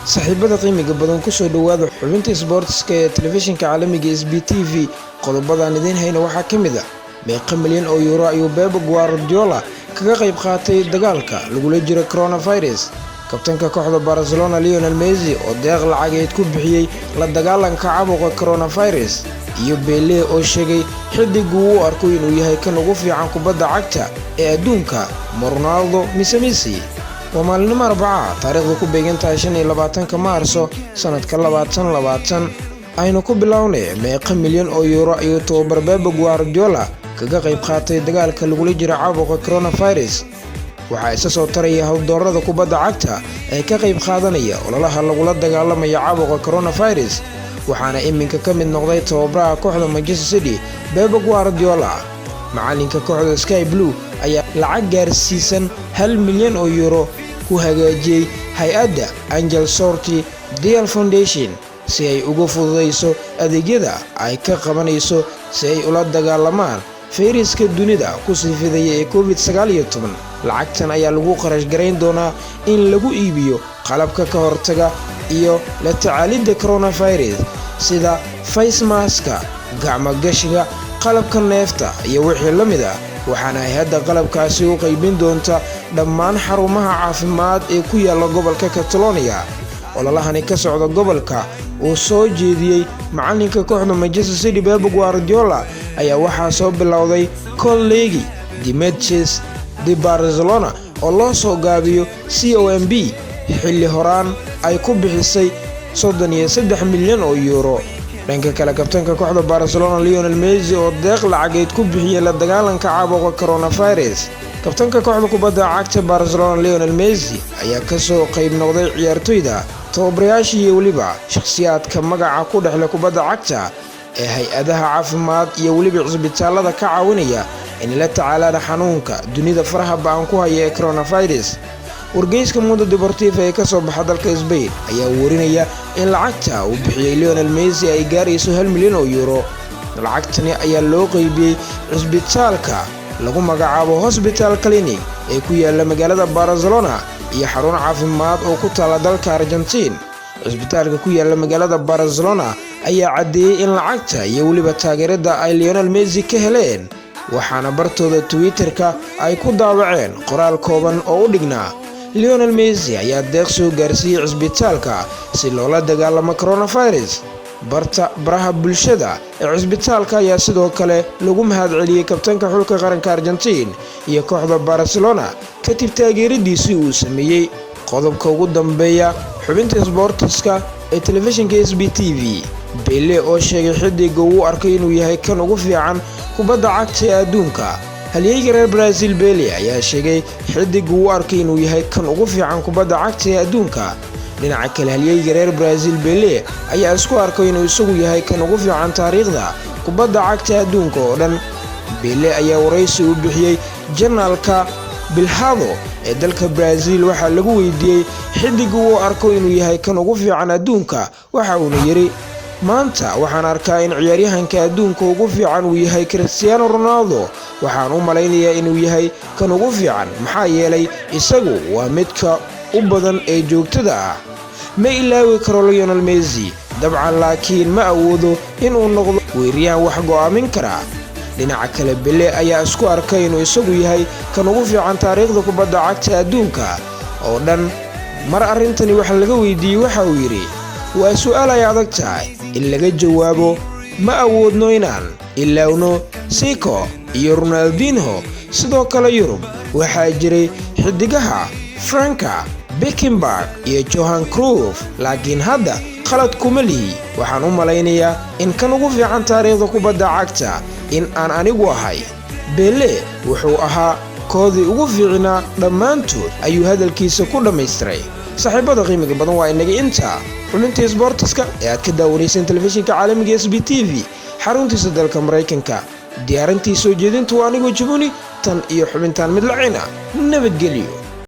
Saaxiibada qiimiga badan, kusoo dhowaada xubinta isboortiska ee telefishinka caalamiga SB TV. Qodobadaan idiin hayno waxaa ka mid ah: meeqa milyan oo yuuro ayuu Pep Guardiola kaga qayb qaatay dagaalka lagula jiro coronavirus? Kabtanka kooxda Barcelona Lionel Messi oo deeq lacageed ku bixiyey la dagaalanka caabuqa coronavirus, iyo Pele oo sheegay xidigu uu arko inuu yahay kan ugu fiican kubadda cagta ee adduunka, ma Ronaldo mise Messi? Waa maalinimo Arbaca, taariikhdu ku beegan tahay 25-ka Maarso sanadka 2020. Aynu ku bilownay: meeqa milyan oo yuuro ayuu tababar Pep Guardiola kaga qayb qaatay dagaalka lagula jiro caabuqa coronavirus? Waxaa isa soo taraya howldoorada kubadda cagta ee ka qayb qaadanaya ololaha lagula dagaalamaya caabuqa coronavirus, waxaana iminka ka mid noqday tababaraha kooxda Manchester City, Pep Guardiola. Macalinka kooxda Sky Blue ayaa lacag gaarsiisan 1 milyan oo yuuro ku hagaajiyey hay-adda Angel Sorti Deal Foundation si ay uga fududayso adeegyada ay ka qabanayso si ay ula dagaalamaan fayraska dunida kusii fidaya ee COVID-19. Lacagtan ayaa lagu qarash garayn doonaa in lagu iibiyo qalabka ka hortaga iyo la tacaalidda coronavirus, sida facemask-ka, gacmogashiga, qalabka neefta iyo wixii la mid ah. Waxaana hay-adda qalabkaasi u qaybin doonta dhammaan xarumaha caafimaad ee ku yaala gobolka Catalonia. Ololahani ka socda gobolka uu soo jeediyey macalinka kooxda Manchester City, Pep Guardiola, ayaa waxaa soo bilowday Collegi de Metges de Barcelona, oo loo soo gaabiyo COMB, xilli horaan ay ku bixisay 33 milyan oo yuuro. Dhanka kale, kabtanka kooxda Barcelona Lionel Messi oo deeq lacageed ku bixiyey la dagaalanka caabuqa coronavirus. Kabtanka kooxda kubadda cagta Barcelona Lionel Messi ayaa kasoo qayb noqday ciyaartoyda, tababarayaasha iyo weliba shakhsiyaadka magaca ku dhexle kubadda cagta ee hay-adaha caafimaad iyo weliba cisbitaalada ka caawinaya inay la tacaalaan xanuunka dunida faraha ba'an ku haya ee coronavirus. Wargeyska Mundo Deportivo ee kasoo baxa dalka Spain ayaa warinaya in lacagta uu bixiyey Lionel Messi ay gaarayso 1 milyan oo yuuro. Lacagtani ayaa loo qeybiyey cisbitaalka lagu magacaabo Hospital Clinic ee ku yaala magaalada Barcelona iyo xarun caafimaad oo ku taala dalka Argentiin. Cisbitaalka ku yaala magaalada Barcelona ayaa caddeeyey in lacagta iyo weliba taageerada ay Lionel Messi ka heleen, waxaana bartooda Twitter-ka ay ku daawaceen qoraal kooban oo u dhignaa: "Lionel Messi ayaa deeq soo gaarsiiyey cisbitaalka si loola dagaalamo coronavirus." Barta baraha bulshada ee cisbitaalka ayaa sidoo kale lagu mahadceliyey kabtanka xulka qaranka Argentiin iyo kooxda Barcelona kadib taageeradiisii uu sameeyey. Qodobka ugu dambeeya xubinta sboortiska ee telefishinka SB TV: Pele oo sheegay xidiga uu arkay inuu yahay kan ugu fiican kubadda cagta ee adduunka. Halyeyga reer Brazil Pele ayaa sheegay xidiga uu arkay inuu yahay kan ugu fiican kubadda cagta ee adduunka. Dhinaca kale, halyeyga reer Brazil Pele ayaa isku arkay inuu isagu yahay kan ugu fiican taariikhda kubadda cagta adduunka oo dhan. Pele ayaa waraysi u bixiyey janaalka Pelado ee dalka Brazil waxaa lagu weydiiyey xidiga uu arko inuu yahay kan ugu fiican adduunka, waxa uuna yidhi: "Maanta waxaan arkaa in ciyaaryahanka adduunka ugu fiican uu yahay Cristiano Ronaldo. Waxaan u malaynayaa inuu yahay kan ugu fiican, maxaa yeelay isagu waa midka u badan ee joogtada ah. Ma ilaawi karo Lionel Messi dabcan, laakiin ma awoodo inuu noqdo weeraryahan wax go'aamin kara." Dhinaca kale, Pele ayaa isku arkay inuu isagu yahay kan ugu fiican taariikhda kubadda cagta adduunka oo dhan. Mar arrintani waxa laga weydiiyey, waxa uu yidhi: "Waa su'aal ay adag tahay in laga jawaabo. Ma awoodno inaan ilaawno Zico iyo Ronaldinho. Sidoo kale Yurub waxaa jiray xidigaha Franka Beckenbauer iyo Johan Cruyff, laakiin hadda qalad kuma lihi. Waxaan u malaynayaa in kan ugu fiican taariikhda kubadda cagta in aan anigu ahay. Pele wuxuu ahaa koodii ugu fiicnaa dhammaantood," ayuu hadalkiisa ku dhammaystiray. Saaxiibada qiimiga badan, waa inaga intaa xubintii sboortiska ee aad ka daawanayseen telefishinka caalamiga SB TV, xaruntiisa dalka Maraykanka. Diyaarintii soo jeedintu waa anigoo Jabuni. Tan iyo xubintaan mid lacina, nabadgelyo.